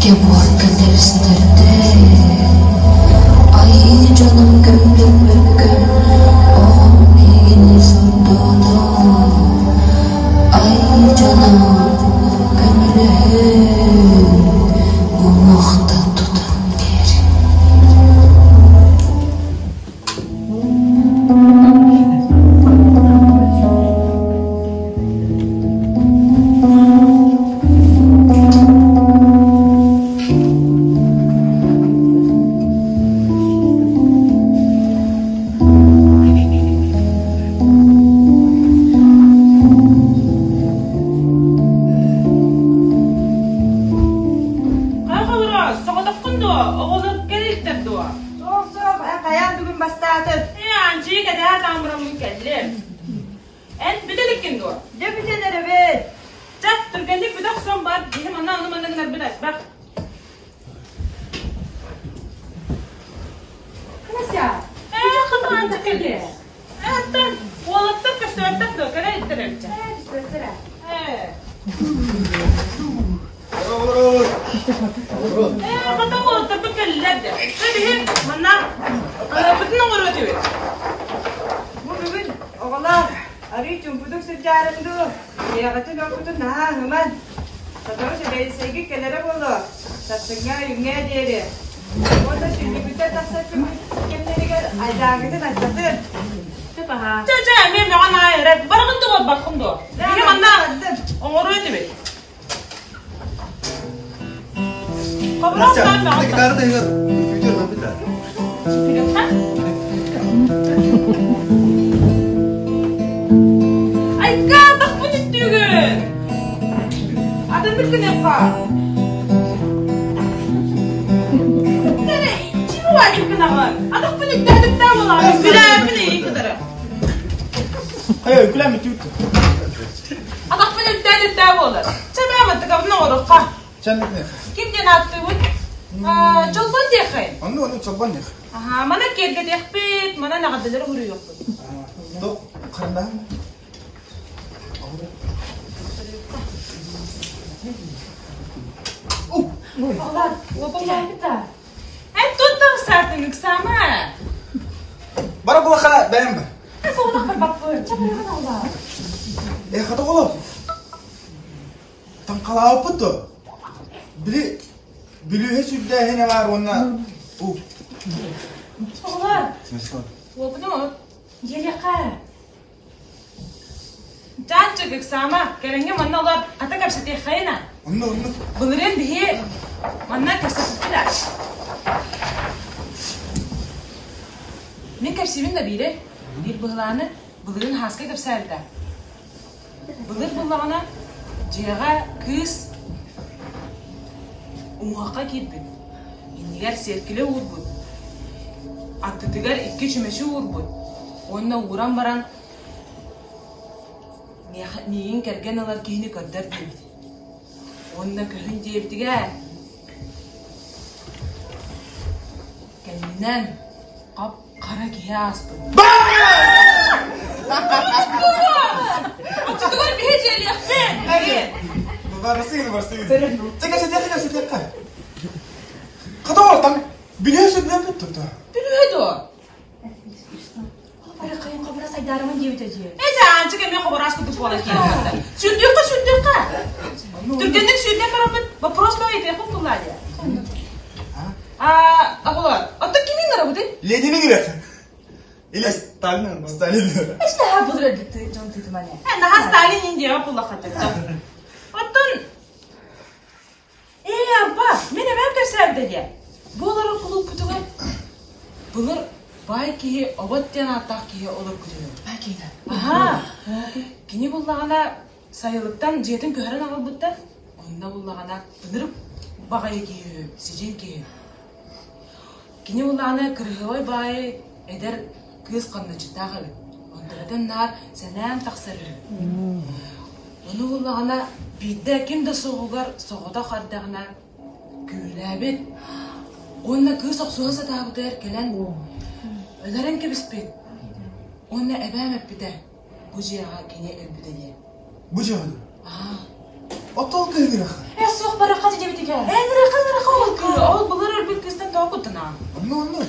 Сиргэ-буорга тэпстэрдэ, айыы дьонум көмөлөппөккө оҕом миигин сордоото, айыы дьоно көмөлөһүҥ, уҥуохта тутан биэриҥ Хайа холоро, соҕотоххун дуо? Оҕолор кэлиттэр дуо? Суох, суох, эн хайаан бүгүн бастаатын? Ээ, Анжи кэтэһэ таамыраммын кэллим. Эн бүтэ иликкин дуо? Дьэ бүтэн эрэбит. Чэ, түргэнник бүтэ охсон бар, киһи манна ону-манна гынарбыт элбэх. Кнася, Ээ, хатаанча кэллэ. Ээ, оттон уолаттар көстөөттөр дуо, кэлэ иттэр эбитчэ. ээ, түспэттэр ээ. Ээ. Ээ, хата уолаттарбыт кэллилэр да. Чэ, биһи манна бүтүн оҥоруо этибит. Бу бүгүн оҕолор арыый чуҥкутук сылдьаарын дуу, бэйэҕитин оппутун наһаа аһыман. Сотору сэбиэдиссэйгит кэлэрэ буолуо, сарсыҥҥа үүҥҥэ диэри. Уонна сүнньүгүттэн тахсар кэмнэригэр айдааҥҥытын аттатын. Чэ, чэ, эмиэ мөҕөн аай эрэ. Бараҕын да буолбаккын дуо? Биһи манна оҥоруо этибит. Хобуроос Настя, таан мөҕөн гитара таһыгар компьютер ылбыта. Айка, тахпыт үттүүгүн! Атыннык гыныахха. Чего гынаҕын? Атахпын үттээдиктээ буолаҕын. Билээппин эйиин кытары. Хайа, үкүлээн бүтүүт. Атахпын үттээн-үттээ буолар. Чэ, бээ, мантыкабытын оҥоруохха. Ким диэн ааттыыбыт? Чолбон диэххин. Онну, онну чолбон диэх. Аха, мана киэргэтиэхпит, манан эҕэрдэлэри уруйуохпут. Туох харандааһын? Оҕолор, уопалаабыта. Эн тут таҕыстаатыҥ, ыксаама. Бара булаха бэйэм бар. Соҕотох барбаппыт, чэ барыгын оҕолор. Э, хата оҕолор. Таҥхалаабыппыт дуо? Били бүлүүһэ сүрдээһинэ баар уонна у. Оҕолор, Уопутум дьиэлиэххэ. Чаанчык, ыксаама, кэлэҥҥэ манна олор, хата кэпсэтиэххэйин а. Онно, онно. Былырыын биһи манна кэпсэппиппит а. Мин кэпсиибин да биири, биир быһылааны былырыын Һааска кэпсээбитэ. Былыр буллаҕына дьиэҕэ кыыс умуһахха киирбит, иннигэр сиэркилэ уурбут, аттытыгар икки чүмэчи уурбут уонна ууран баран миэхэ миигин кэргэн ылар киһини көрдөр диэбит. Уонна көһүн диэбитигэр кэннинэн хап-хара киһи ааспыт. Оччотугар биһи дьиэлиэхпит! Барсыгын, барсыгын. Чэ, кэпсэтиэххэ, кэпсэтиэххэ. Хата оҕолортон бүлүүһэ сүрдээппит тута. Бүлүүһэ дуо? Барахайын хобура сайдаарымын диэбитэ дии. Ээ, Аанчык эмиэ хобураас курдук буолан киирэн Сүрдүөххэ, сүрдүөххэ! Түргэнник сүүрдэн бараммыт вопрос ыйытыахпыт буоллаа дии. Аа, оҕолор, оттон кимин ыҥырабытый? Ленини ыҥырыах. Или Сталин, Сталин. Эч наһаа былыр өлбүт дьон тыытыман ээ. Э, наһаа Сталин Индияҕа буллаххатыттан. Оттон Ээ, аппа, мин эбээм кэпсээбитэ диэ. Бу олорор кулууппутугар былыр баай киһи Обот диэн ааттаах киһи олорбут үһү. Баай киһи Аһаа. Кини буллаҕына сайылыктан дьиэтин көһөрөн аҕалбыттар. Онно буллаҕына ынырык баҕайы киһи үһү, сидьиҥ киһи. Кини буллаҕына кырыһыабай баайы эдэр кыыс ханначыттаах эбит. Онтулатын наар сэнээн тахсар үһү. Ону буллаҕына биирдэ ким да суоҕугар соҕотох эрдэҕинэ күүлээбит уонна кыыс охсуһа сатаабытыгар кэлэн өлөрөн кэбиспит. Уонна эбээм эппитэ, бу дьиэҕэ кини өлбүтэ диэн. Бу дьиэҕэ Аа. Оттон кыһыҥырахха. Ээ суох барахха диэбитигэр. Ээ, ырыха, ырыха. Ол былыр өлбүт кыыстан тоҕо куттанаҕын? Онну, онну.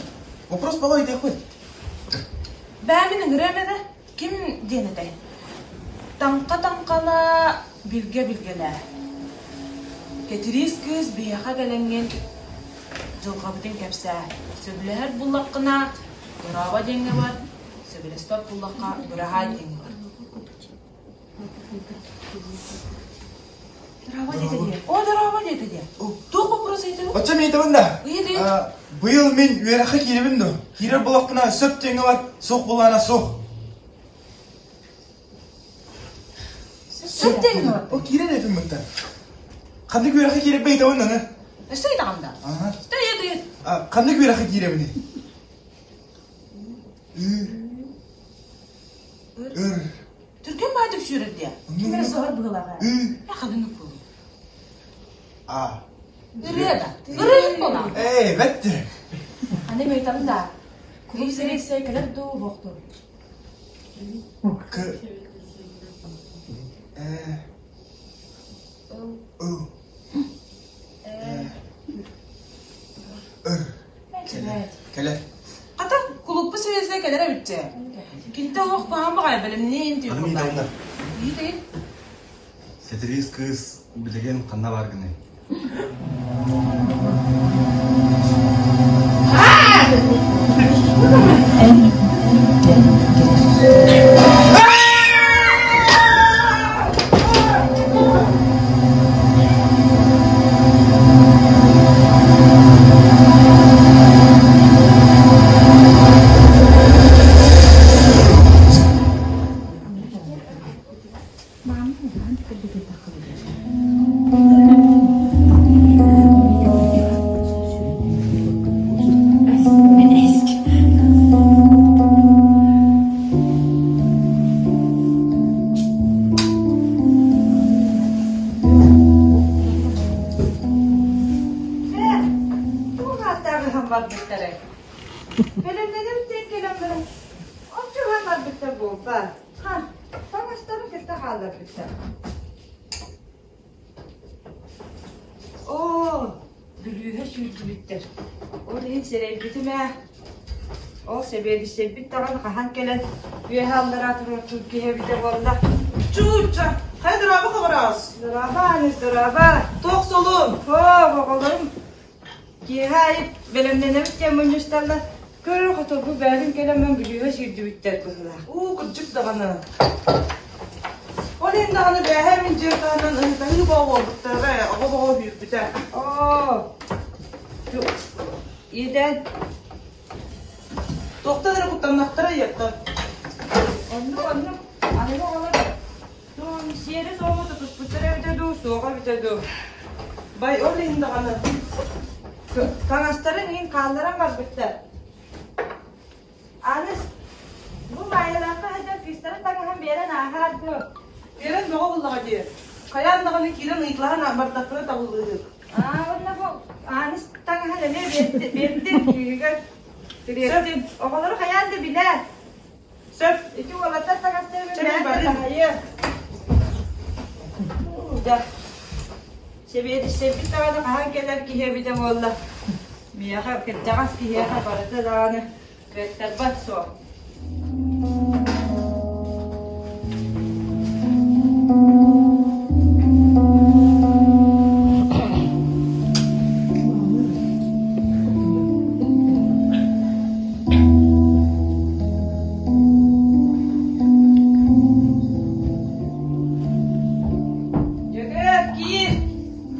Вопрос балай диэхпит. Бээ мин ыҥырыам этэ. Ким диэн этэй? Таҥха таҥхалаа, билгэ билгэлээ. Кэтириис кыыс биһиэхэ кэлэҥҥин дьылҕабытын кэпсээ. Сөбүлэһэр буллаххына, дорообо диэҥҥэ бар, сөбүлэспэт буллахха, быраһаай диэҥҥэ бар. Дорообо диэтэ диэ. О, дорообо диэтэ диэ. Туох боппуруос ыйытабын? Оччо ыйытабын да. Ыйыт, ыйыт. Быйыл мин үөрэххэ киирэбин дуо? Киирэр буоллахпына сөп диэҥҥэ бар, суох буоллаҕына суох. Сөп диэҥҥэ бар. О, киирэн этим быттан. Ханнык үөрэххэ киирэрбин ыйытабын аны. Өссө ыйытаҕын да? Аха. Ыйыт, ыйыт. Ханнык үөрэххэ киирэбиний? Ыр. Түргэн баайдык сүүрэр диэ. Ким эрэ соһор быһыылааҕа. Э ханнык буолуй? А. Ырыа да. Ырыаһыт буолаа. Ээ, бэтти. Аны мөйтам да. Кулуп сэрексэ кэлэр дуу буохтур. К. Э. Ыл. Э. Ыр. Кэлэр. Кэлэр. Хата, кулуппу сэрексэ кэлэр эбитчэ. Кинтэ олох куһаҕан баҕайы бэлэмниин Аны миитэ Иитэй. Кэтириис кыыс билигин ханна бааргыный? Эн эн кэлэр Ээ, туох ааттааҕы барбыттарай? Бэлэмнэнэр диэн кэлэн баран, оччоҕо барбыттар буолбаат? Ха, таҥастарын кытта хаалларбыттар. Оо, бүлүүһэ сүүрдүбүттэр. Ол иһин сэрэйбитим ээ. Ол сэбиэдиссэйбит даҕаны хаһан кэлэн үөһэ аллараа туруортуур киһи эбитэ буолла. Чуучча, хайа дорообо хабараас? Дорообо, Ааныс, дорообо. Туох солун? Оо, оҕолорум Киэһэ аайы бэлэмнэнэбит диэн мунньусталлар, көрөр хотугу бэйэтин кэлэммин бүлүүһэ сүүрдүбүттэр быһыылаах. Уу, кырдьык даҕаны. Ол иһин даҕаны бээһээ мин дьиэ таһынан ыһытаһыы бөҕө буолбуттара ээ, оҕо бөҕө үһүүрбүтэ. Оо, иэдээн. Туохтан эрэ куттаннахтара ийэттэн. Оннук, оннук. Аныгы оҕолор сиэри-туому тутуспуттара эбитэ дуу, суоҕа эбитэ дуу. Бай, ол иһин даҕаны. Таҥастарын иһин хаалларан барбыттар. Аны бу Маайалаахха сылдьан кыыстарын таҥаһын биэрэн ааһаар дуо? Биэрэн бөҕө буллаҕа дии. Хайаан даҕаны киирэн ыйыталаһан бардахпына табыллыыһык. Аа, уонна бу Ааныс таҥаһын эмиэ биэрдим кыыһыгар. Тириэртим. Оҕолору хайаан да билээр. Сөп. Ити уолаттар таҥастарын Чэ, бэйэм бардым. таһайыа. Дьэ, сэбиэдиссэйбит даҕаны хаһан кэлэр киһи эбитэ буолла. Миэхэ кырдьаҕас киһиэхэ барыта даҕаны кыаттарбат суох. Дьөгүөр, киир!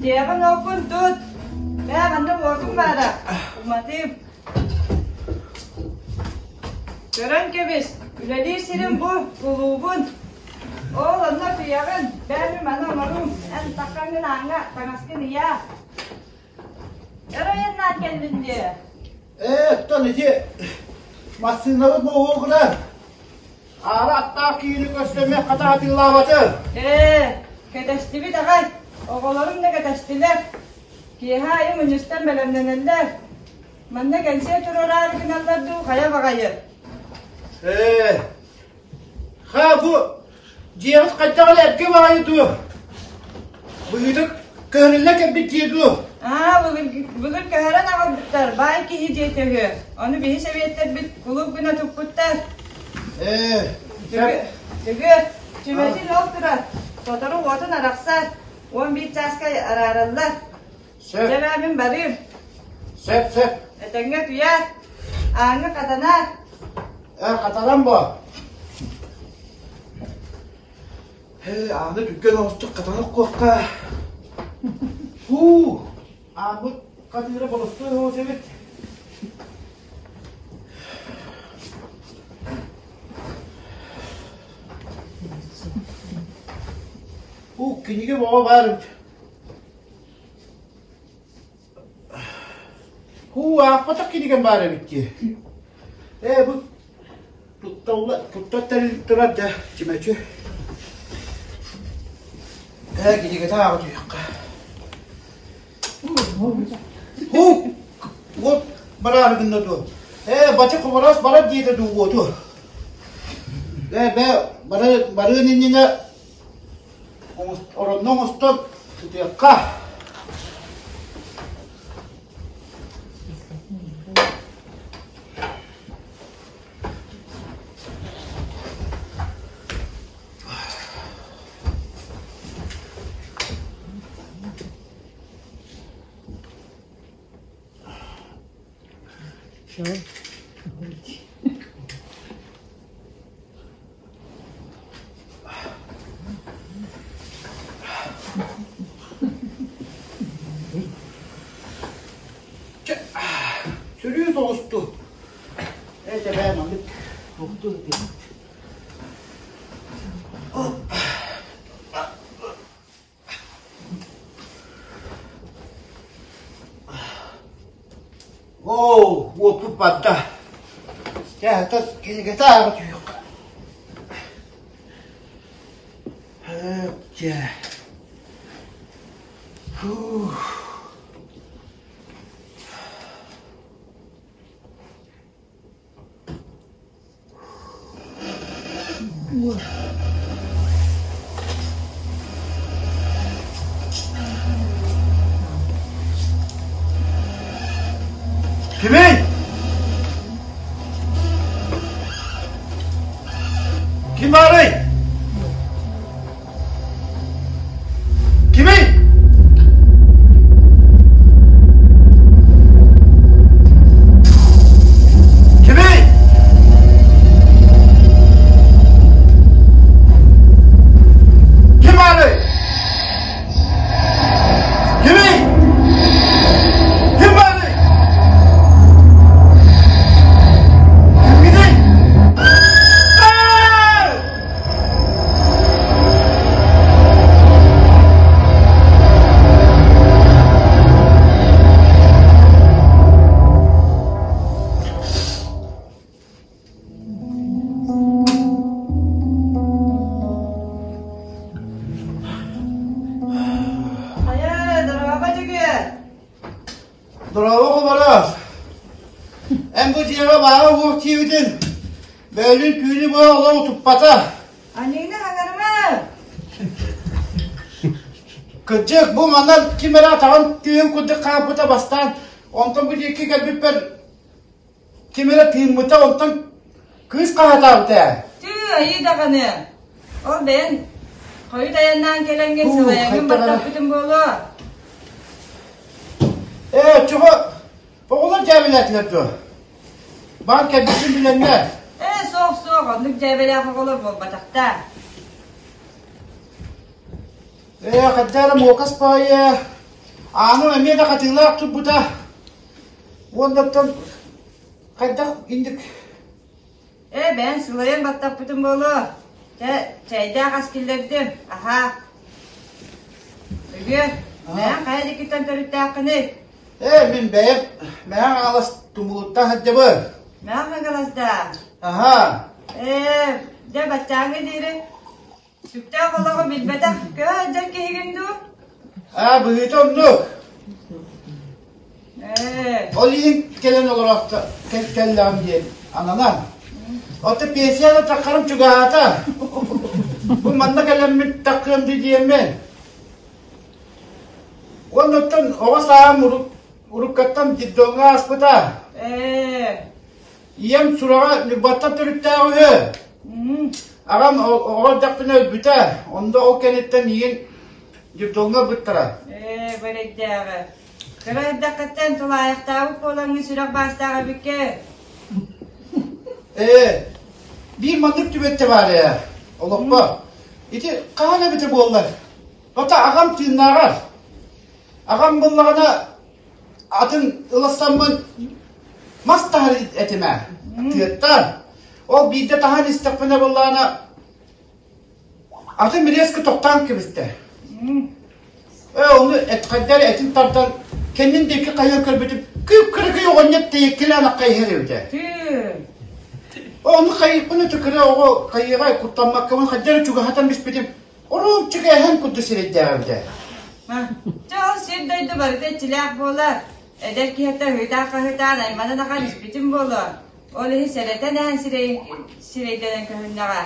Дьиэҕин уоккун тут! Бээ, манна уотум баара. Уматыым. Көрөн кэбис, үлэлиир сирим бу, кулуубун. Ол онно утуйаҕын, бээ мин маны оҥоруум. Эн таххаҥҥын ааҥҥа таҥаскын ыйаа. Өр айаннаан кэллин диэ. Ээ, оттон ити массыынабыт буоһуоҕунан аара аттаах киһини көрсөммүт хата атыылаабатым. Ээ, кэтэстибит аҕай. Оҕолорум да кэтэстилэр. Киэһэ аайы мунньустан бэлэмнэнэллэр. Манна кэнсиэр туруораары гыналлар дуу, хайа баҕайы? Ээ, ха бу дьиэҕит хайдах эрэ эргэ баҕайы дуу? Быһыыта көһөрүллэ кэлбит дьиэ дуу? Аа, былыр, былыр көһөрөн аҕалбыттар, баай киһи диэтэ үһү. Ону биһи сэбиэттэрбит кулууп гына туппуттар. Ээ, сөп. Дьөгүөр, чүмэчи ол турар. Сотору уотун арахсар. 11 чааска араараллар. Сөп. Дьэ, бээ, мин барыым. Сөп, сөп. Этэҥҥэ утуйаар. Ааҥҥа хатанаар. Ээ, хатаран бо. Ээ, ааны түргэн оҕустук хатанар куохха. Һуу, ааммыт хатыыра болостуой оҕус эбит. Уу, кинигэ бөҕө баар эбит. Һуу, аахпатах кинигэм баар эбит дии. Ээ, бу тутталла, туттар тэрил турар да, чүмэчи. Ээ, кинигэтэ ааҕа түһүөххэ. Һуу, уот бараары гынна дуо? Ээ, бача хобороос барар диэтэ дуу уоту. Ээ, бээ, барыан иннинэ Оронно оҥостон сытыахха. Чэ, сөрүү соҕусту. Ээ, чэбээ, маннык туохтуу сытыахпыт. Оо, уоппут барда. Чэ, хата кинигэтэ ааҕа түһүөххэ. Чэ. Фух. Кимий? Ким баарый? Кимий? Кимий? Ким баарый? Кимий? Ким баарый? Кимий? Хайа, дорообо Дьөгүөр! Дорообо Хобороос! Эн бу дьиэҕэ баара уох диэбитин бөөлүүн түүнү быһа олох утуппата. Аньыыны хаҥарыма! Кырдьык, бу манан ким эрэ атаҕын тыын курдук хаампыта бастаан, онтон бу диэки кэлбиппэр ким эрэ тыыммыта, онтон кыыс хаһатаабыта ээ. Тыы, айыы даҕаны! Ол бэйэн хойут айаннаан кэлэҥҥин сылайаҥҥын баттаппытым буолуо. Ээ, оччоҕо оҕолор дьээбэлээтилэр дуо? Баан кэлбитин билэннэр. Ээ, суох, суох, оннук дьээбэлээх оҕолор буолбатахтар. Ээ, хайдах эрэ муокас баайы ааным эмиэ да хатыылаах турбута. Уоннаттан хайдах инник Ээ, бэйэҥ сылайан баттаппытым буолуо. Чэ, чэйдээх ас киллэрдим. Аһаа. Үгүө, бэйэҥ хайа диэкиттэн төрүттээххиний? Ээ, мин бэйэм Мэҥэ Хаҥалас тумулуттан сылдьабын. Мэҥэ Хаҥалас даа? Аһаа. Ээ, дьэ баччааҥҥа диэри Сүптээх олоҕу билбэтэх көһө сылдьар киһигин дуу? Аа, быһыыта оннук. Ээ. Ол иһин кэлэн олороохто кэллэҕим диэн ананан. Оттон пенсияны таххарым чугаһаата. Бу манна кэлэммит таххыам дии диэммин. Уонна оттон оҕо сааһым уруккаттан детдомҥа ааспыта. Ээ. Ийэм сураҕа Ньурбаттан төрүттээх үһү. Аҕам оҕо эрдэхпинэ өлбүтэ. Онно ол кэнниттэн миигин детдомҥа ылбыттара. Ээ, бэрэйдээҕэ. Кыра эрдэххиттэн тулаайахтаабыт буолаҥҥын сүрэх баастаах эбиккэ. Ээ, биир маннык түбэлтэ баар ээ, олохпо. Ити хаһан эбитэ буоллар? Ото аҕам тыыннааҕар. Аҕам буллаҕына атын ыластаммын мас таһар этим ээ, тыаттан. Ол биирдэ таһан истэхпинэ буоллаҕына атын резко тохтоон кэбистэ. Ээ, ону хайда эрэ этин тардан кэннин диэки хайыан көрбүтүм, кып-кыракый оҕонньор тэйэккэлээн акка иһэр эбитэ. Ону хайыппын өтө кыра оҕо хайыаҕа куттаммаккабын хайда эрэ чугаһатан биспитим, Оруумчук эһэм курдук сирэйдээх эбитэ. Чэ, ол сир-дойду барыта иччилээх буолар. Эдэр киһиттэн ыһыытаан-хаһыытаан айманан ахан испитим буолуо. Ол иһин сэрэтэн эһэн сирэйдэнэн көһүннэҕэ.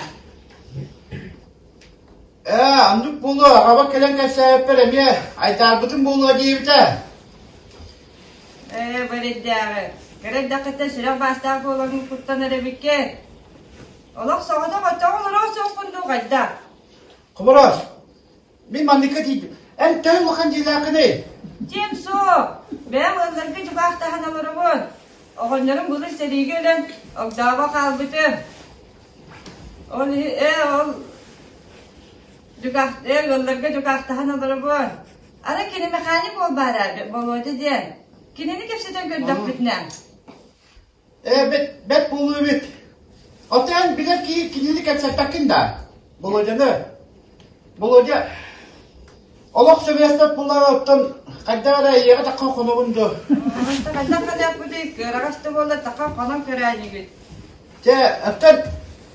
Ээ, оннук буолуо, аҕабар кэлэн кэпсээбиппэр эмиэ айдаарбытым буолуо диэбитэ. Ээ, бэрэйдээҕи. Кыра эрдэххиттэн сүрэх баастаах буоларгын куттанар эбиккин. Олох соҕотох оччоҕо олоруо суоххун дуу хайдах? Хобороос, мин манныкка тиийдим. Эн төһө улахан дьиэлээххиний? Дьиэм суох. Бэйэм ыалларга дьукаахтаһан олоробун. Оҕонньорум былыр сэриигэ өлөн огдообо хаалбытым. Ол ээ ол дьукаах ээ ыалларга дьукаахтаһан олоробун. Аны кини механик буолбаара Болуодьа диэн. Кинини кэпсэтэн көрдөхпүтүнэ. Ээ, бэт, бэт буолуо эбит. Оттон эн билэр киһи кинини кэпсэппэккин да? Болуодьаны. Болуодьа, олох сөбүлэспэт буоллаҕа оттон хайдах эрэ ийэҕэ таххан хонобун дуо? Хайдах ханаппытый, кыараҕас да буоллар таххан хонон көрөөнүгүт. Чэ, оттон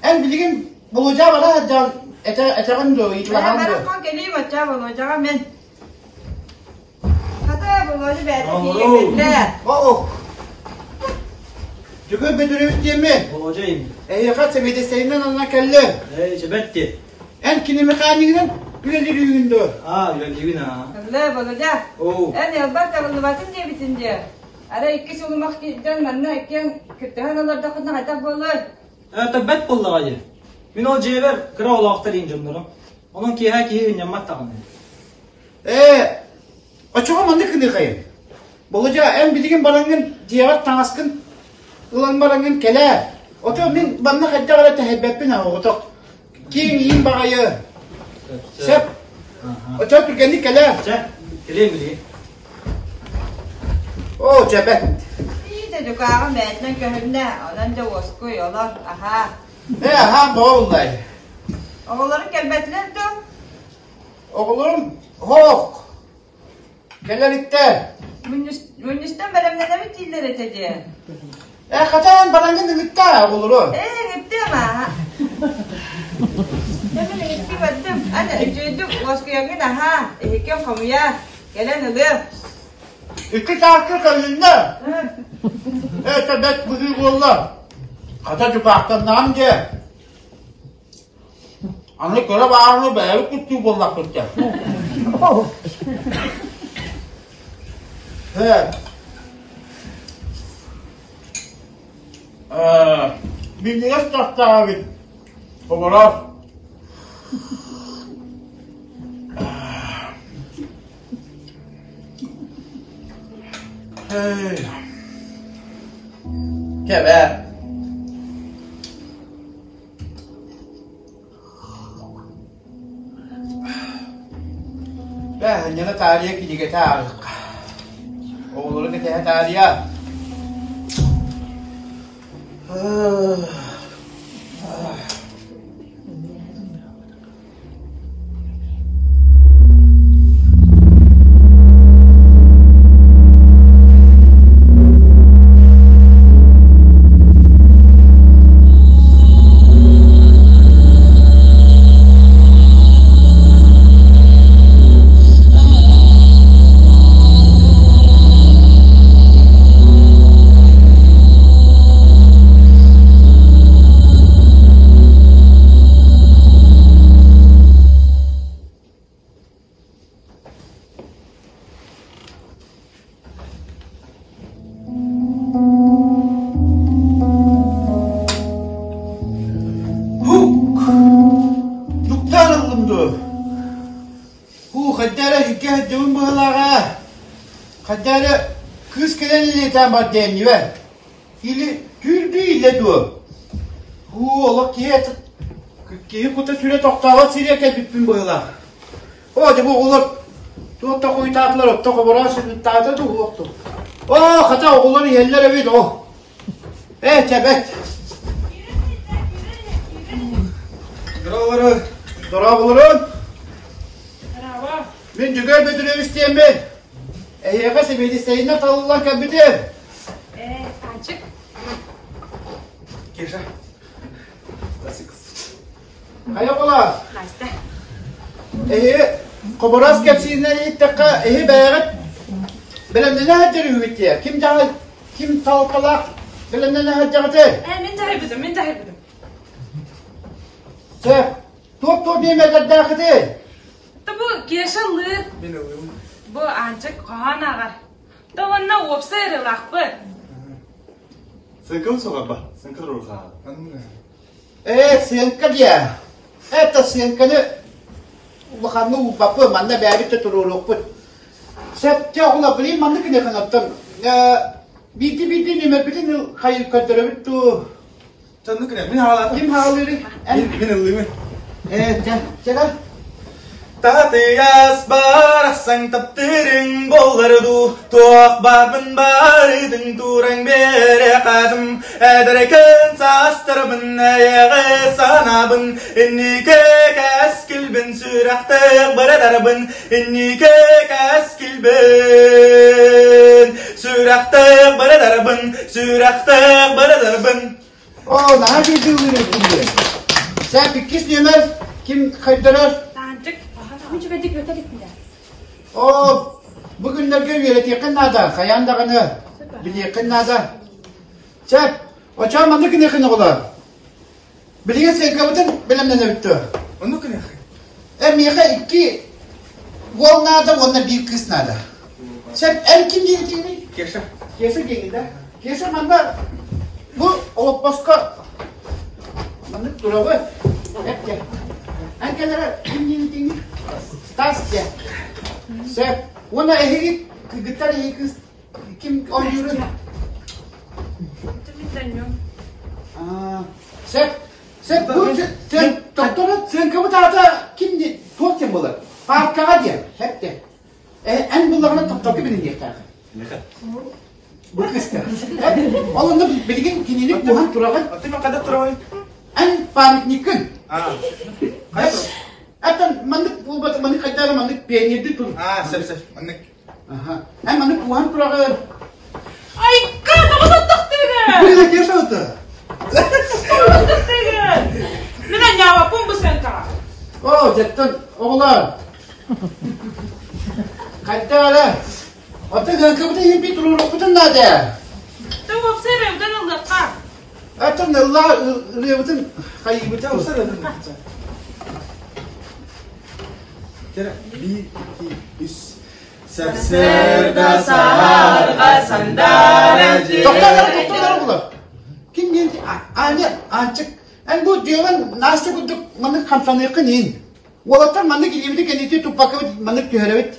эн билигин Болуодьа бара сылдьан этэҕин дуо, ыйыталаһаҕын дуо? Баран хон кэлиим оччоо Болуодьаҕа мин. Хата, Володя бэйэтэ тиийэн кэллэ. Оо, Түгэн Бөтүрүөбүс диэмми? Володя им. Эһиэхэ сэбиэдиссэйинэн анна кэллэ. Ээ, чэбэт ти. Эн кини механигынан үлэлиир дуо? Аа, үлэлиибин аа. Кэллэ, Володя. Оо. Эн ыалбар табыллыбатын диэбитин диэ. Арай икки сулумах дьон манна иккиэн кыттыһан олордоххутуна хайдах буолуой? Ээ, тэбэт буоллаҕа дии. Мин ол дьиэбэр кыра оҕолоохтор иин дьоннорум. Онон киэһэ киһи ынньаммат даҕаны. Ээ, оччоҕо маннык гыныахайын. Болодьа, эн билигин бараҥҥын дьиэҕэр таҥаскын ылан бараҥҥын кэлээ. Ото мин манна хайдах эрэ тэһэйбэппин аа оҕотох. Киэҥ иин баҕайы. Сөп. Оччоҕо түргэнник кэлээ. Чэ, кэлиэм билигин. Оо, чэбэт. Иитэ дьукааҕым бэйэтинэн көһүннэ, онон дьэ уоскуй, олор, аһаа. Ээ, аһаан боҕо Оҕолору кэлбэтилэр дуо? Оҕолорум оһох кэлэриттэр. Мунньустан бэлэмнэнэбит дииллэр этэ дии. Ээ, хатаан бараҥҥын ыҥыттаа оҕолору. Ээ, ыҥыттыам ааһа. Дьэ, мин ыҥыттыы бардым. Аны үчүгэйдик уоскуйаҥҥын аһаа, иһиккин хомуйаа, кэлэн ылыам. Икки чааска кэллиннэ. Это бэт быһыы буолла. Хата дьукаахтаннаҕым дьэ. Аны кыра бааһыны бэйэбит куттуу буоллахпыт дьэ. Э, минньигэс тахтаах эбит. Оборот. Кэбээ. Бээһинньэни таарыйа кинигэтэ ааҕыахха. Оҕолору кэтэһэ таарыйа. Хайда эрэ кыыс кэлэн илиэтээн бар диэннибэ. Или түүрдүү илэ дуо? Һуу, олох киһи киһи кута сүрэ тохтообот сириэ кэлбиппин быһыылаах. Оо, дьэ бу оҕолор туох да хойутаатылар, отто хобороос ыттаата дуу, уох дуу. Оо, хата оҕолор иһэллэр эбит, оо. Ээ, чэбэт. Дорооболорун. Дорооболорун. Мин Дьөгүөр Бөтүрүөбүс диэммин. Эһиэхэ сэбиэдиссэйинэн талыллан кэлбитим. Ээ, Аанчык. Кеша. Стасик. Хайа оҕолоор? Настя. Эһи хобороос кэпсииринэн иһиттэххэ, эһи бэйэҕит бэлэмнэнэ сылдьар үһүгүт дии. Ким дьаһай, ким салалталаах бэлэмнэнэ сылдьаҕытый? Ээ, мин дьаһайбытым, мин дьаһайбытым. Сөп. Туох-туох биэмэдэрдээххитий? Та бу Кеша ыллыыр. Мин ыллыыбын. Бу Аанчык хоһоон ааҕар. Та уонна уопсай ырыалаахпыт. Сыҥкыл суҕарба, сыҥкыл уруха. Ээ, сыаҥка диэ. Это сыаҥканы улаханнык уурбаппын, манна бэйэбит да туруоруохпут. Сөп, дьэ оҕолор, билигин маннык гыныаххын оттон биирдии-биирдии нүөмэрбитин хайы көрдөрөбүт дуу? Соннук гына, мин хаалаатым. Ким хаалыырый? Мин ыллыыбын. Ээ, чэ, чэ Татыйас барахсан таптыырыҥ буоллар дуу, туох баарбын барытын тураҥ биэрэ хаатым, эдэркэн саастарбын эйэҕэ санаабын, инники кэскилбин сүрэхтээх бырадарбын, инники кэскилбин сүрэхтээх бырадарбын, сүрэхтээх бырадарбын. Оо, наһаа биирдии ылыыр Сәп иккис нүөмэр ким хайдарар? Таанчык. Мин үчүгэйдик үөрэтэ иликпин да. Оо, бу күннэргэ үөрэтиэххин наада, хайаан даҕаны билиэххин наада. Сөп, очоо маннык гыныаххын оҕолор. Билигин сыаҥкабытын бэлэмнэнэбит дуо? Оннук гыныаххын. Э, миэхэ икки уол наада уонна биир кыыс наада. Сөп, эн ким диэтиҥий? Кеша. Кеша диэҥий да? Кеша манна бу олоппоско маннык турабы. Эпке. Эн кэлэрэ ким диэтиҥий? Стас диэн. Сөп. Уонна эһиги кыргыттар эһиги кыыс Ким оонньуурун? Сөп. Сөп, бу тохторо сыаҥкабыт аата ким туох диэн буолар? Паркаҕа диэн. Сөп диэн. Эн буллаҕына тохторго билиниэхтээххин. Бу кыыска. Ол онно билигин кинини куһан тураҕын. Аты мен қайда тураҕын? Эн памятниккын. Аттан маннык буолбат, маннык хайдара маннык пионердик тур. А, сөп, сөп. Маннык. Эн маны куһан тураҕын. Айка, тоҕо соттохтыгын? Биле кеша это? Соттохтыгын? Мин анньаабаппын бу сыаҥкаҕа. О, дьэттэн оҕолор. Хайда эрэ? Аты гынкыбытын иһин бит туруорукпутун наада. Ты уопсай ырыабытын ыллыахха. Атын ылла ырыабытын хайыыбытын. Уопсай ырыабытын. Кere, bir, iki, үс. Сарсыарда саһарҕа сандааран Тохтоолор, тохтоолор оҕолор. Ким диэн Аня, Аанчык, эн бу дьыалан Настя курдук маннык хамсаныаххын иин. Уолаттар маннык илиибитин кэнники туппаккабыт маннык түһэрэбит.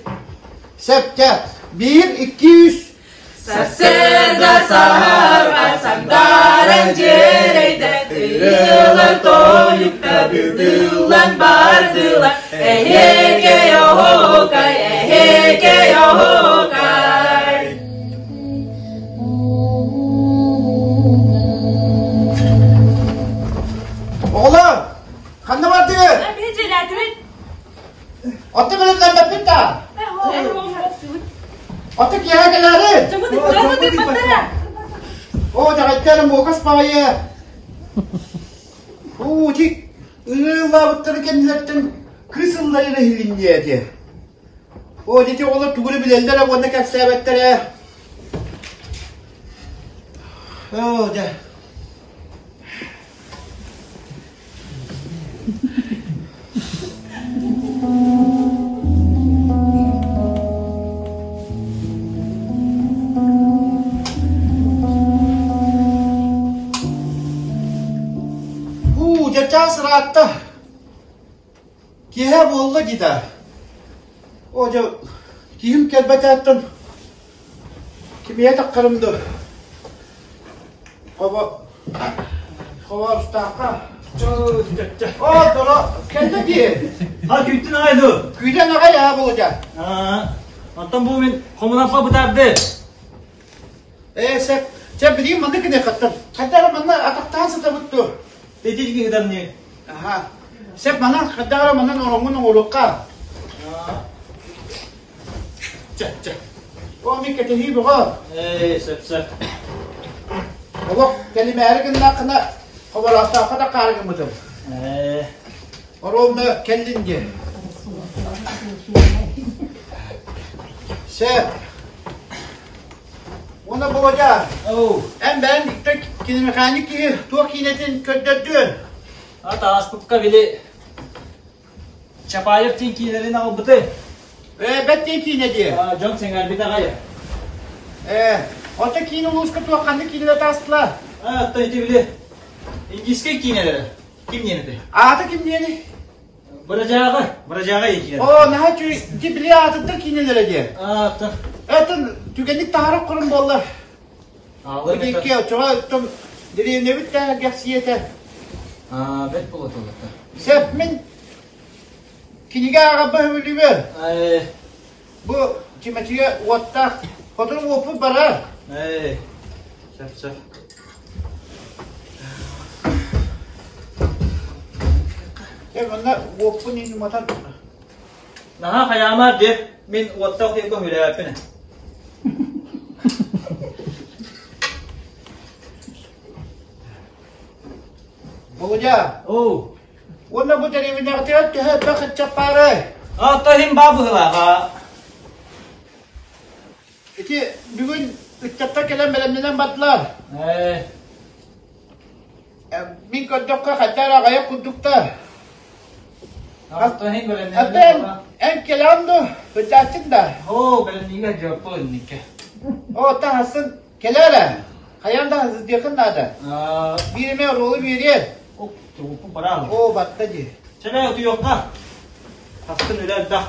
Сөп, чэ. Биир, икки, үс. Сарсыарда саһарҕа сандааран дьиэрэйдэ тыылан тойукта тыылан бардылар эһиэкэй оһуокай эһиэкэй оһуокай Оҕолор, ханна бардыгыт? Биһи дьиэлээтибит. Оттон бэлэмнэммэппит да? Оттон киэһэ кэлээри? Дьоммут ыыппаттара. Оо, дьаҕайттар муокас баҕайы. Уу, ити ырыалаабыттары кэннилэртэн кыыс ылларыра иһилинниэ этэ. Оо, ити оҕолор тугу эрэ билэллэрэ уонна кэпсээбэттэрэ. Оо, дьэ. Уу, дьэ чаас ыраатта. Киэһэ буолла дии да. Оо, дьэ, киһим кэлбэтээттэн. Кимиэ таххарым дуо? Хобо Хобоостаахха. Оо, доро, кэллэ дии. Ха күүттүн аҕай дуу? Күүтэн аҕай аа Володя. Аа, оттон бу мин хомунаппа бытаарды. Ээ, сеп, чэ билигин манна гыныаххаттан. Хайда эрэ манна атахтаан сытабыт дуо? Ити гыдарни. Аха. Сеп, манан хайда эрэ манан ороҥҥун оҥоруохха. Чэ, чэ. Оо, мин кэтэһии бөҕө. Ээ, сөп, сөп. Олох кэлимээри гыннаххына, хобороостооххо да хаары гыммытым. Ээ. Оруобуна кэллин диэн. Сөп. Уонна Володя, Оу. эн бэйэҥ киномеханик киһи туох киинэтин көрдөрдүөн? Ат ааспыкка били Чапаев диэн киинэлэрин аҕалбыты. Ээ, бэт диэн киинэ дии. Дьон сэҥээрбит аҕай. Ээ, оттон киин улууска туох ханнык киинэлэр таастылар? Аа, оттон ити били индийскэй киинэлэрэ. Ким диэн этэй? Аата ким диэний? Бырадьааҕы, Бырадьааҕы диэн киинэ. Оо, наһаа үчүгэй. Ити били аатыттан киинэлэрэ дии. Аа, оттон. Этин түгэнник таһаарар хорун буолла. Аалар Икки оччоҕо оттон дэриэбинэбит да гэхсийэтэ. Аа, бэт буолуо Сөп, мин кинигэ ааҕарба сөбүлүүбүн. Ээ, Бу чүмэчигэ уоттаах хотун уоппут барар. ээ, сөп, сөп. Дьэ, манна уоппун иин уматан Наһаа хайаамаар диэ, мин уоттаах диэки көһүүлээбэппин. Володя, Оу. уонна бу дэриэбинэҕитигэр төһө элбэх ыччат баарай? Оттон иһин баа быһыылаах. Ити бүгүн ыччаттар кэлэн бэлэмнэнэн бардылар. Ээ. Мин көрдөххө хайдах эрэ аҕыйах курдуктар. Оттон иһин бэлэмнэнэн Аттан эн кэлэҕин дуо? Сылдьааччыҥ да? Оо, бэлэмниигэ дьоппо инникке. Оо, таһасын Кэлээ эрэ, хайаан да сылдьыаххын наада. Биир эмэ оруолу биэриэ. Оо, батта дии. Чэ, утуйуохха. Хастын үлэ элбэх.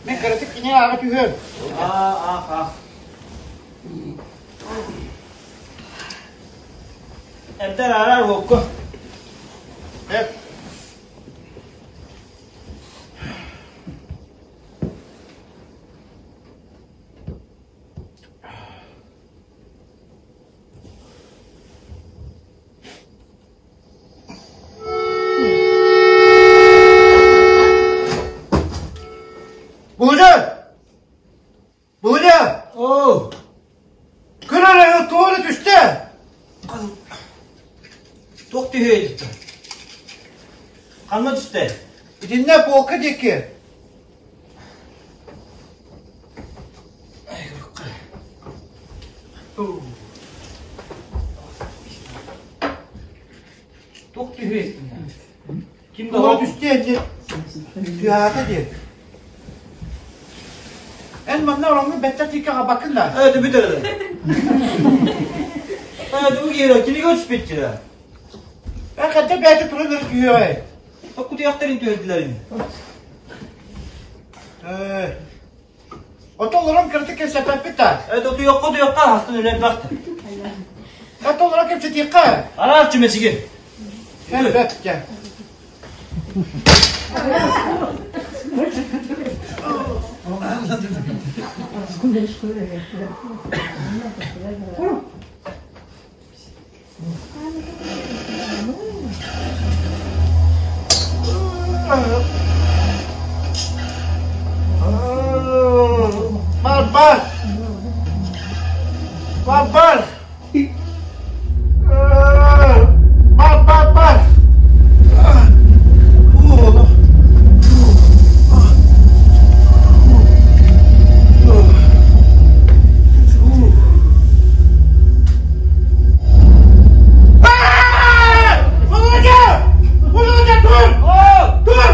Мин кыратык кини ааҕа түһүөм. Аа, Эрдэр араар уокку. Эп. Булдьа! Булдьа! Оо! Көр эрэ, туора түстэ! Туох түһүөй? Ханна түстэ? Итиннэ полка диэки. Туох түһүө Ким да Туора түстэ диэн түһаата диэн. Эн манна ороҥҥун бэттэх тииккэ хабаккын да? Ээ, бүтэр эрэ. Ээ, тугу киирэ, кинигэ өспүттүрэ. Эн ханта бэйэтэ туран эрэ түһүөҕэй? Кутуйахтарын түһэрдилэр Ээ, Ото олорон кыратык кэпсэппэппит да. Это утуйахха утуйахха хастан үлэ элбэхтэ. Это олорон кэпсэтиэххэ. Араас чүмэчиги. Элбэх дьэ. Бар, бар! Бар, бар! Бар, бар, бар! Володя! Володя, тур! Тур!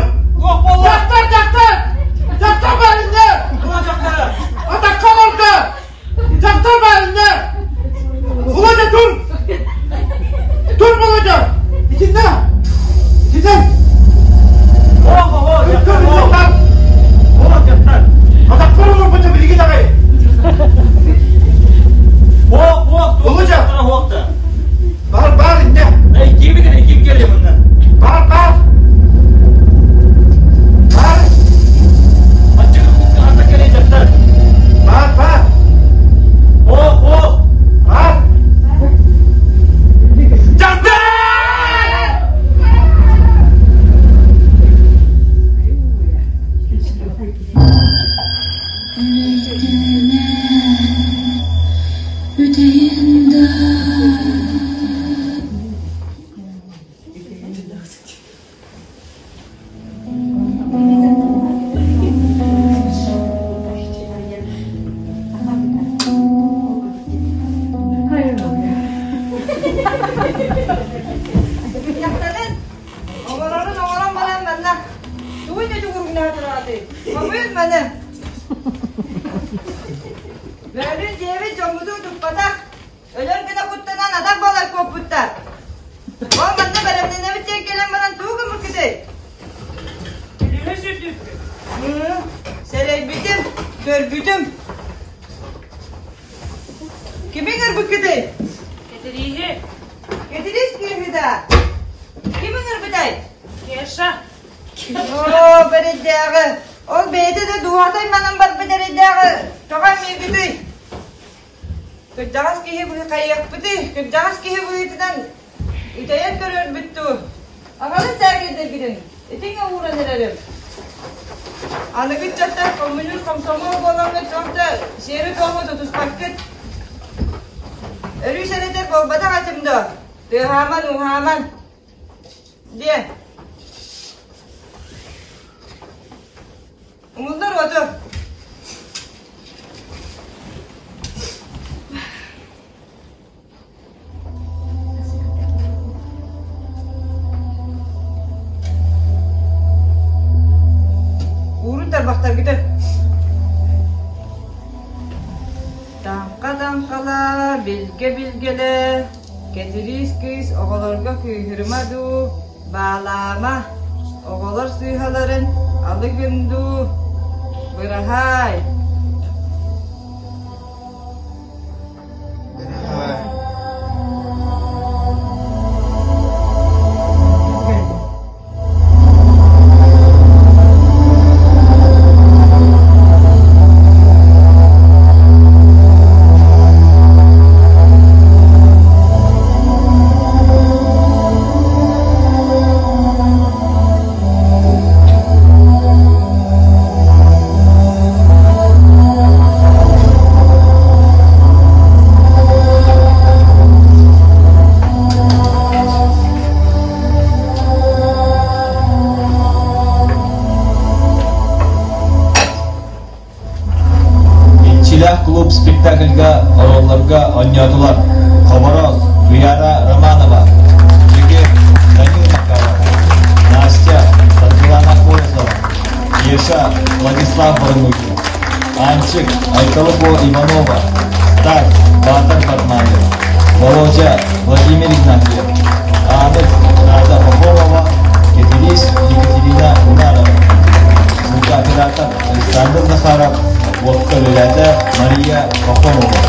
Дьахтарын оҥорорун оҥорон баран манна тугуй да дьугуруҥнаһа тураҕытый? Хомуйун маны. Бөөлүүн дьиэбит дьоммутун туппатах, өлөр гына куттанан атах балай куоппуттар. Ол манна бэлэмнэнэбит диэн кэлэн баран тугу гыммыккытый? Күлүһү сүрдүүппүт. Сэрэйбитим, көрбүтүм. Кими ыҥырбыккытый? Кэтирииһи. Кэтириис киһи да? Ким ыҥырбытай? Кеша. Оо, бэрэйдээҕи. Ол бэйэтэ да дууһата айманан барбыт эрэйдээҕи тоҕо эмиийбитий? Кырдьаҕас киһи хайыахпытый? Кырдьаҕас киһи быһыытынан үтэйэн көрөрбүт дуу? Аҕалын сээкэйдэргитин итиҥ ууран эрэрим. Аныгы ыччаттар коммунюр комсомол буолаҥҥыт туох да сиэри-туому тутуспаккыт. Өрүү сэрэтэр буолбатах этим дуо? Тыаһааман, ууһааман диэн. Умуллар уоту. Уурун тарбахтаргытын. Таҥха-таҥхала, билгэ-билгэлэ, Кэтириис кыыс оҕолорго кыыһырыма дуу, баалаама, оҕолор сыыһаларын алы гын дуу, быраһаай. Иччилээх клуб спектакльга оруолларга оонньоотулар Хобороос, Туяра Романова, Дьөгүөр, Данил Макаров, Настя, Саргылана Колесова, Кеша, Владислав Воронухин, Анчик, Айталыко Иванова, Стас, Баатар Батмаев, Володя, Владимир Игнатьев, Ааныс, Ната Попова, Кэтириис, Екатерина Унарова, звукооператор Александр Захаров, уокка үлэлээтэ Мария Пахомова.